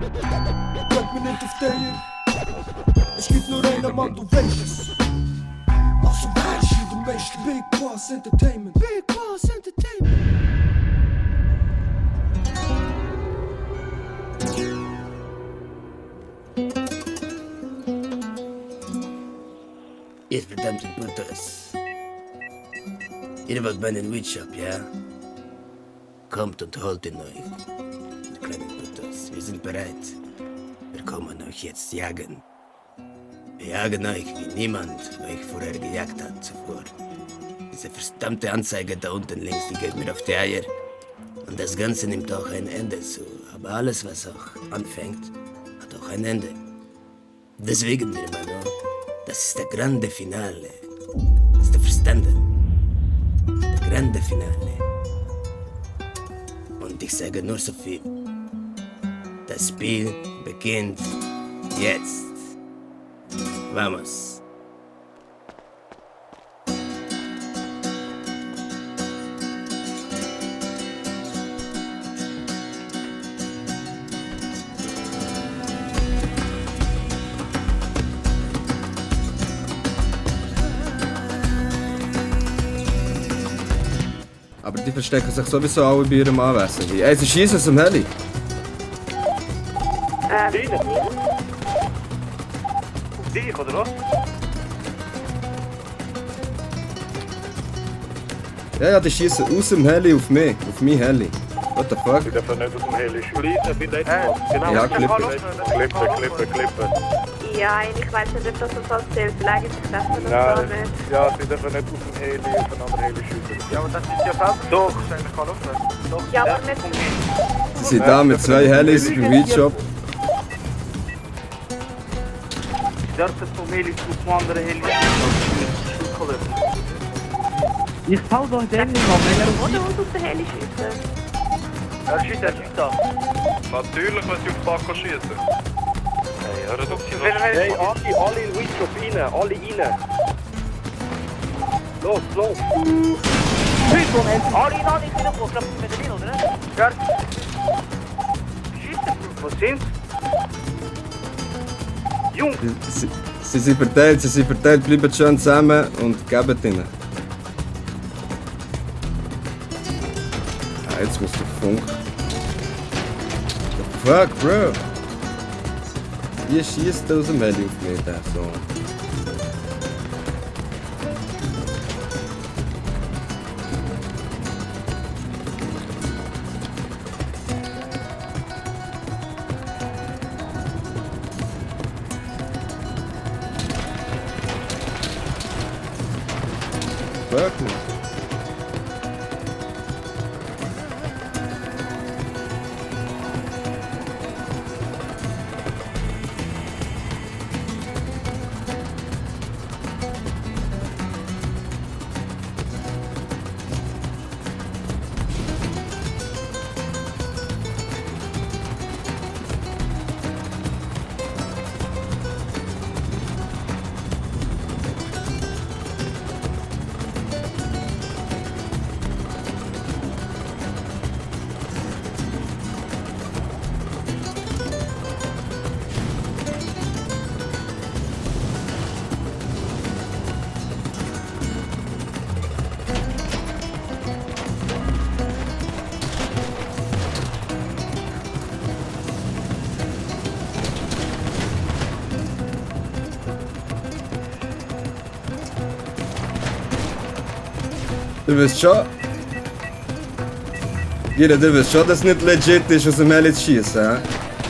Bleib mir nicht auf der. Es gibt nur einen Mann, du weißt es. Also weißt du, du weißt Big Bas Entertainment. Big Bas Entertainment. Ihr verdammten Butters. Ihr wollt meinen Weedshop, ja? Kommt und holt ihn euch. Die kleinen Butters, wir sind bereit. Wir kommen euch jetzt jagen. Wir jagen euch wie niemand euch vorher gejagt hat zuvor. Diese verdammte Anzeige da unten links, die geht mir auf die Eier. Und das Ganze nimmt auch ein Ende zu. Aber alles, was auch anfängt, hat auch ein Ende. Deswegen, mein Hermano, das ist der grande Finale. Ist der verstanden? Der grande Finale. Und ich sage nur so viel. Das Spiel beginnt jetzt. Vamos. Aber die verstecken sich sowieso alle bei ihrem Anwesen. Ey, sie schießen zum Heli. Dich, oder was? Ja, die schießen aus dem Heli auf mich. Auf mein Heli. What the fuck? Ich darf nicht aus dem Heli schießen. Genau. Ja, Klippe. Klippe. Ja, ich weiß nicht, ob das so was zählt. Vielleicht ist das oder Ja, so nicht. ja, sie dürfen nicht aus dem Heli auf einen anderen Heli schießen. Ja, aber das ist ja fast. Doch. Doch. Ja, aber nicht. Sie sind da mit 2 Helis im Weedshop. Das ist vom Heli auf einen anderen Heli. Ich hau doch den nicht auf, wenn er Oder aus der Heli schießen. Er schießt da. Natürlich, wenn sie auf Paco schießen. Hey, hör doch die Hey, alle in Weedshop rein, alle rein. Los. Alle in wieder vor, klappt mit der Wien, oder? Ja. Schießen. Was sind? Jung. Sie sind verteilt, bleiben schön zusammen und geben ihnen. Ah, jetzt muss der Funk. The fuck, bro? Ihr schießt aus dem Heli auf mich, der Song. Fuck, man. Du wisst schon. Jeder, du wisst schon, dass es nicht legit ist, aus dem Heli zu schießen.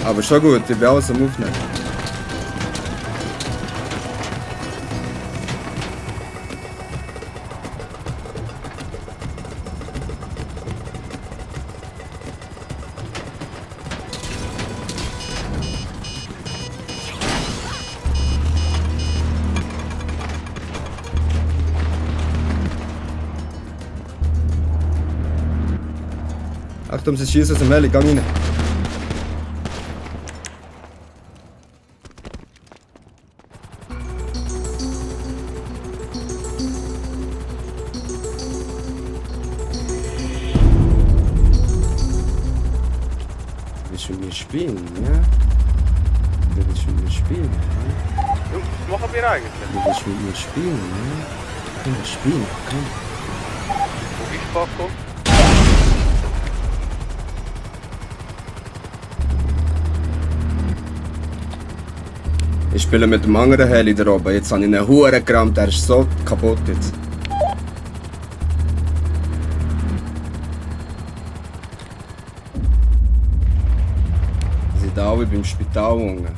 Aber schon gut, ich bin alles am Aufnehmen. Achtung, sie schießen aus dem Heli, gang rein. Wie schon mir spielen, ja? Du willst mit mir spielen, ja? Jungs, was machen wir eigentlich? Du willst mit mir spielen, ja? Komm, wir spielen, komm. Wo ist Paco? Ich spiele mit dem anderen Heli da oben. Jetzt habe ich einen Huren gerammt, der ist so kaputt jetzt. Sie sind alle beim Spital unten.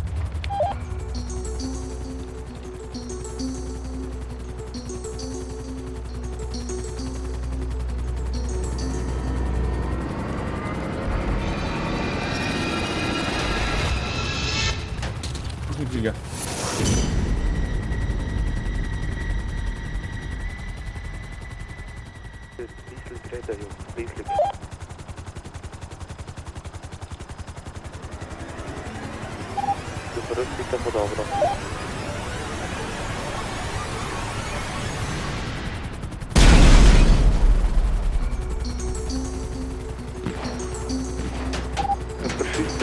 Flieger. Bisschen treten, Jungs, bisschen. Super, Rücksicht von da oben. Verschießt.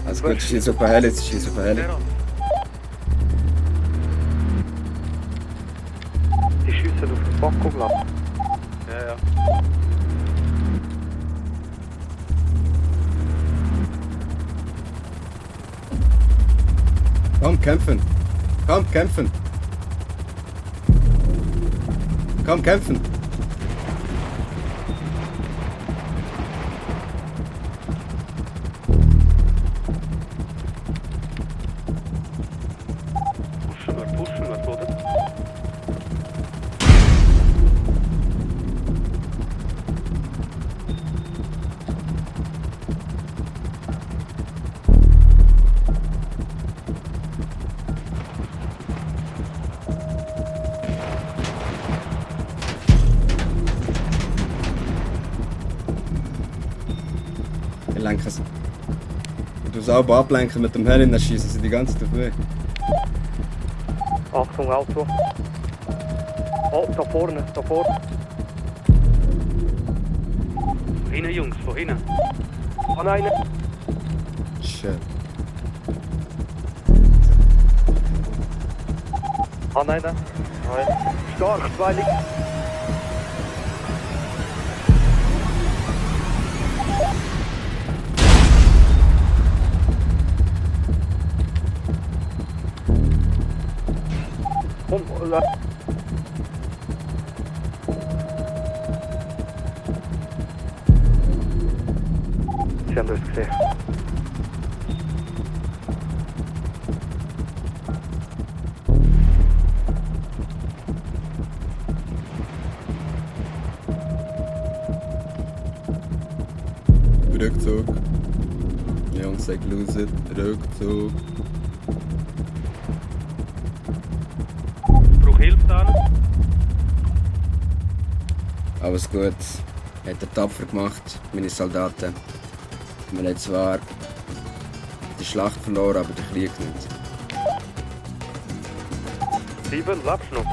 Also gut, schieß auf den Heli, jetzt schieß auf den Heli. Die schiessen auf den Paco, glaub ich. Ja. Komm, kämpfen! Komm, kämpfen! Komm, kämpfen! Pushen wir, oder? Wir lenken sie. Du sauber ablenken mit dem Heli, dann schießen sie die ganze Zeit weg. Achtung, Auto. Oh, da vorne. Hinten, Jungs, von hinten. Oh nein. Shit. Ah nein, nein. Stark, zwei liegen. Komm, Sie haben das gesehen. Rückzug. Jungs, sag lose it. Rückzug. Ich brauche Hilfe da. Alles gut. Hat er tapfer gemacht, meine Soldaten. Wir haben zwar die Schlacht verloren, aber den Krieg nicht. 7, lebst du noch?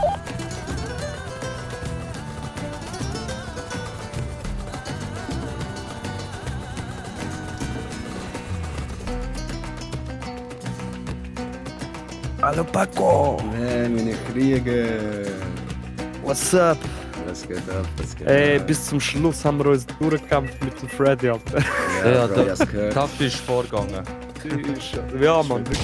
Hallo Paco! Man, meine Kriege! What's up? Was geht ab? Was geht Ey, ab? bis zum Schluss haben wir uns durchgekämpft mit dem Freddy, Alter. Ja, Bro, ich hab's gehört. Taktisch vorgegangen. Ja, Mann, wirklich.